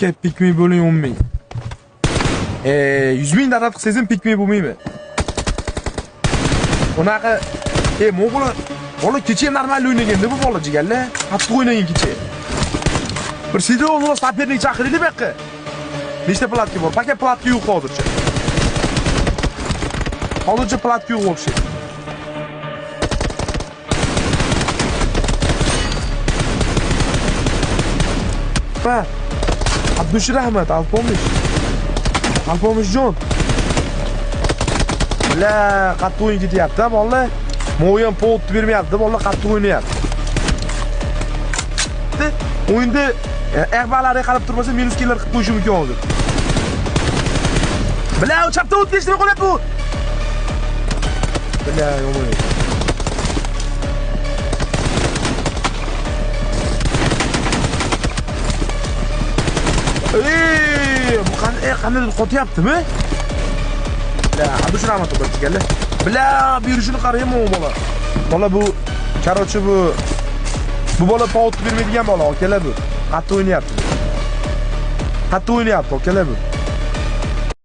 Pick me bo'ling 10 ming. 100 ming donat qilsangiz ham pick me bo'lmaymi? Unaqa mo'g'ul bola kecha ham normal o'ynaganda bu bola jigarlar. Qattiq o'ynagan kecha. Bir серьезный соперник chaqiraylik bu yoqqa. Nechta платка bor? Пока платка yo'q hozircha. Hozircha платка yo'q вообще. Pa. Abdushi rahmat, Alpomish. Alpomishjon. Бля, qattiq o'yin ketyapti, bolalar. Mo'yan повод bermayapti, bolalar qattiq o'ynayapti. O'yinda ehbalariga qarab turmasa minus killar qilib qo'yishi mumkin hozir. Бля, u chapdan o'tib ketishni qo'yapti bu. Бля, yomon. Bu qanday qandaydir qotyaptimi? Бля, Abdushi rahmat jigarlar. Бля, berishini qarang bu bola. Bola bu, короче, bu bola повод bermaydigan bola, akalar bu. Qattiq o'ynayapti. Qattiq o'ynayapti, akalar bu.